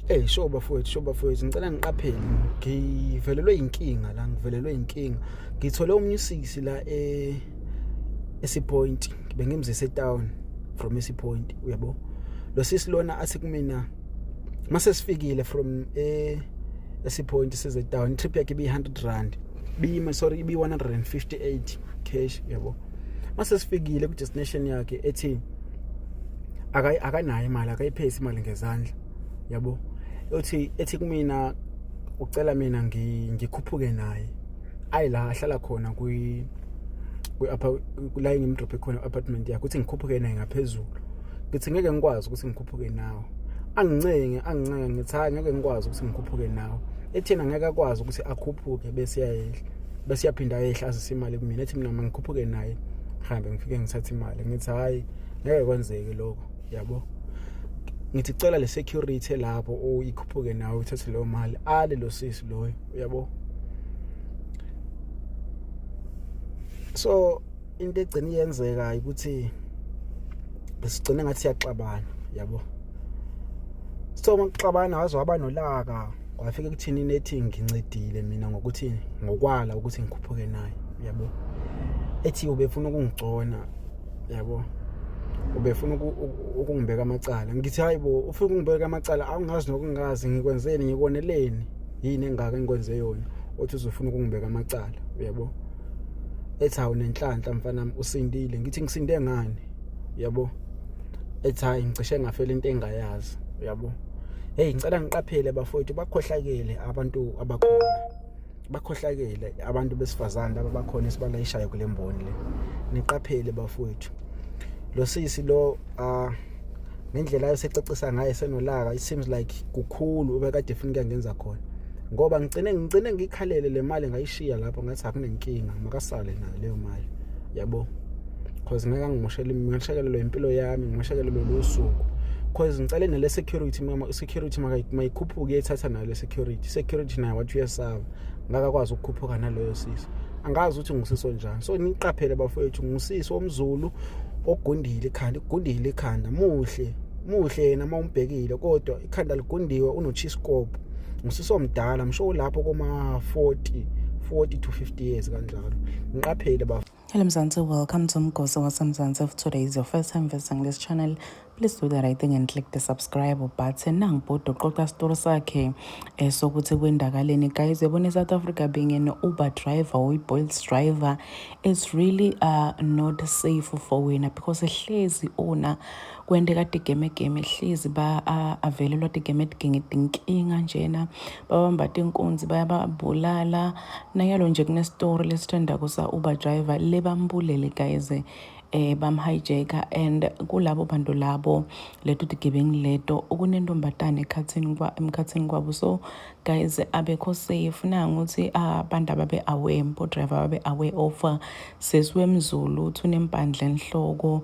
Hey sho bafowethu, sho bafowethu, ngicela ngiqaphele, ngivelelwe inkinga la, ngivelelwe inkinga. Ngithole omunye usisi la e esipoint, bengimzise town from esipoint, uyabo. Lo sisi lona athi kumina mase sifikile from e esipoint size town, trip yakhe ibi 100 rand. Bi sorry, ibi 158 cash, uyabo. Mase sifikile ku destination yakhe ethi akanayo imali, akayiphesi imali ngezandla, yabo. Uthi ethi kumina ucela mina ngikhuphuke naye ayi la ahlala khona kwi la ngimdrophe khona apartment yakhe, uthi ngikhuphuke naye ngaphezulu. Ngithi ngeke ngikwazi ukuthi ngikhuphuke nawe, angincenge angincenge, ngithi hayi ngeke ngikwazi ukuthi ngikhuphuke nawe. Ethina ngeke akwazi ukuthi akhuphuke bese yayehla, bese yaphinda yehla azise imali kumina. Ethi mina mangikhuphuke naye ngihambe ngifike ngithathe imali. Ngithi hayi ngeke kwenzeke lokho, yabo. Ngithi cela le security lapho uyikhuphuke nawe uthathe leyo mali, ale lo sisi loyo, uyabo. So into egcina iyenzeka ukuthi besigcine ngathi siyaxabana, yabo. So makuxabana waze waba nolaka, kwafika ekuthini nethi ngincedile mina ngokuthi ngokwala ukuthi ngikhuphuke naye, yabo. Ethi ubefuna ukungigcona, yabo, ubefuna ukungibeka amacala. Ngithi hayibo, ufuna ukungibeka amacala, awungazi nokungazi ngikwenzeni, ngikoneleni, yini engaka engikwenze yona othi uzofuna ukungibeka amacala, uyabo. Ethi hawu nenhlanhla mfanami usindile. Ngithi ngisinde ngani, yabo. Ethi hayi ngicishe ngafela into engayazi, uyabo. Hey ngicela ngiqaphele bafowethu, bakhohlakele abantu abakhona, bakhohlakele abantu besifazane laba bakhona esibalayishayo kule mboni le. Niqaphele bafowethu, lo sisi lo ngendlela ayosecacisa ngaye senolaka, it seems like kukhulu ubekade efuna ukuyangenza khona, ngoba ngicine ngikhalele le mali ngayishiya lapho, ngathi akunenkinga makasale nayo leyo mali, yabo. Cause ngeke angimoshele, ngimoshekelelwe impilo yami, ngimoshekelelwe losuku. Cause ngicele nale security, mama security mayikhuphuke ethatha nayo le security, security nayo wathi uyesaba, ngakakwazi ukukhuphuka naloyo sisi. Angazi ukuthi ngusisi onjani. So niqaphele bafowethu, ngusisi omZulu ogundile ikhanda, igundile ikhanda, muhle muhle yena uma umbhekile, kodwa ikhanda ligundiwe, unochiskop, ngusisi omdala, msho lapho koma 40 to 50 years kanjalo. Ngiqaphele bafowethu. Hello Mzansi, welcome to Mgosi waseMzansi. If today is your first time visiting this channel, please do the right thing and click the subscribe button. Nangibhuda uqoqa story sakhe sokuthi kwendakaleni. Guys, yabona South Africa being an Uber driver or Bolt driver is really not safe for wena, because ehlezi ona kwenteka tigemegeme, ehlezi ba avelelwa tigemegeme njena, babamba tinkunzi bayababulala. Nayalo nje kunestory lesithandako sa Uber driver lebambulele guys, bamhijacka, and kulabo bantu labo leto tigebengu leto kunentombatane ekhathini kwa emkhathini kwabo. So guys, abekho safe nanguthi abantu ababe aware, bo driver babe aware of sesi wemZulu uthi unempandla enhloko,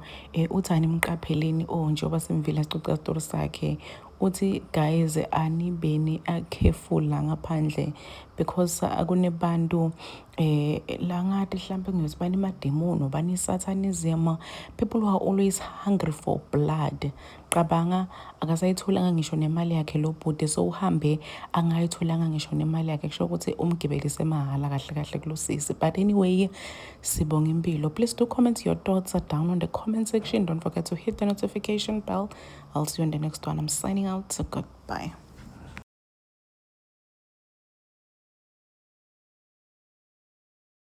uthi animqapheleni. Oh, njengoba simvile sicoca story sakhe, uthi guys anibeni careful la ngaphandle, because akunebantu la ngathi mhlambe ngiyothi bani mademoni bani satanism, people who are always hungry for blood. Cabanga akasayitholanga ngisho nemali yakhe lo bhuti, so uhambe angayitholanga ngisho nemali yakhe, kusho ukuthi umgibelise mahhala kahle kahle kulosisi. But anyway, sibonga impilo. Please do comment your thoughts down on the comment section. Don't forget to hit the notification bell. I'll see you in the next one. I'm signing out, so goodbye.